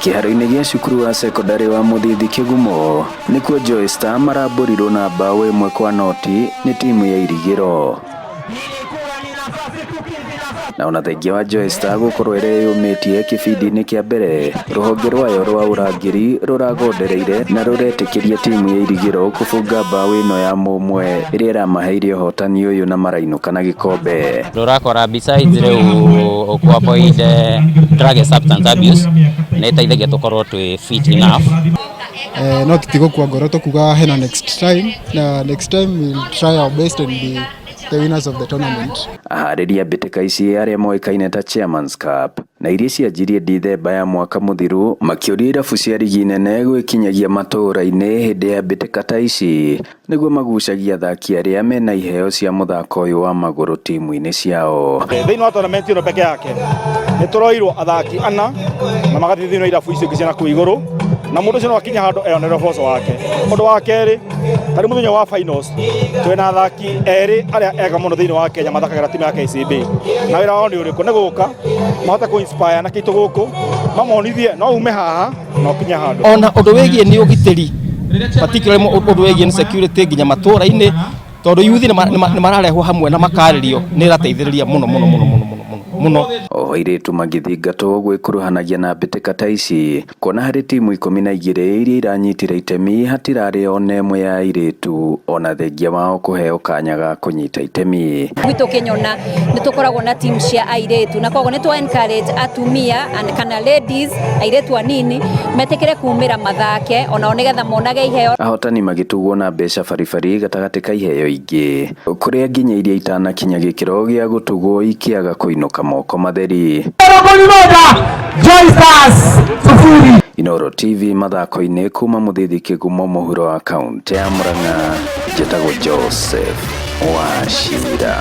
Kĩharo-inĩ gĩa cukuru wa cekondarĩ wa Mũthithi Kĩgumo nĩkuo Joy Star marambũrirwo na mbaũ 1-0 nĩ timu ya Irigĩro. Na ona thengia wa Joy Star gũkorwo ĩreyũmĩtie kĩbindi-inĩ kĩa mbere, rũhonge rwayo rwa ũrangĩri rũragondereire na rũretĩkĩria timu ya Irigĩro kũbunga mbaũ ĩno ya mũmwe ĩrĩa ĩramaheire ũhotani ũyũ na marainũka na gĩkombe. Ũrakora besides rĩu ku avoid drug and substance abuse, nĩ ĩteithagia tũkorwo twĩ fit enough. No tutigũkua ngoro, tũkuga hena next time, na next time we'll try our best and be the winners of the tournament. Aharĩria mbĩtĩka ici arĩa moĩkaine ta Chairman's Cup na iria cianjirie Dithemba ya mwaka mũthiru, makĩũria irabu cia rigi nene gwĩkinyagia matũũra-inĩ hĩndĩ ya mbĩtĩka ta ici nĩguo magucagie athaki arĩa mena iheo cia mũthako ũyũ wa magũrũ timu-inĩ ciao. Thĩinĩ wa tournament ĩno peke yake nĩ tũroirwo athaki ana na magathiĩ thĩinĩ wa irabu icio ingĩ cia nakũu igũrũ, na mũndũ ũcio no akinya handũ eyonere ũboco wake. Ũndũ wa kerĩ, tarĩ mũthenya wa finals twĩna athaki erĩ arĩa ega mũno thĩinĩ wa Kenya mathakagĩra timu ya KCB, na wĩra wao nĩ ũrĩkũ? Nĩ gũka mahote kũ inspire anake aitũ gũkũ, mamonithie no ume haha na ũkinye handũ. Ona ũndũ wĩgiĩ nĩ ũgitĩri, particularly ũndũ wĩgiĩ nĩ security nginya matũũra-inĩ, tondũ yuthi nĩ mararehwo hamwe na makarĩrio, nĩ ĩrateithĩrĩria mũno mũno mũno mũno mũno mũno mũno. Oho airĩtu magĩthingatwo gwĩkuruhanagia na mbĩtĩka ta ici, kuona harĩ timu 12 iria iranyitire itemi hatirarĩ ona ĩmwe ya airĩtu, ona thengia wao kũheo kanya ga kũnyita itemi. Gwitũ Kĩnyona nĩ tũkoragwo na team cia airĩtu, na koguo nĩ twa encourage atumia kana ladies, airĩtu anini metĩkĩre kumĩra mathake onao nĩgetha monage iheo. Ahotani magĩtugwo na mbeca baribari gatagatĩ ka iheo ingĩ, kũrĩa nginya iria itanakinya gĩkĩro gĩa gũtugwo ikĩaga kũinũka moko matheri. Inooro TV mathako-inĩ kuma Mũthithi Kĩgumo mũhuro wa kaũntĩ ya Murang'a, njĩtagwo Joseph Wachira.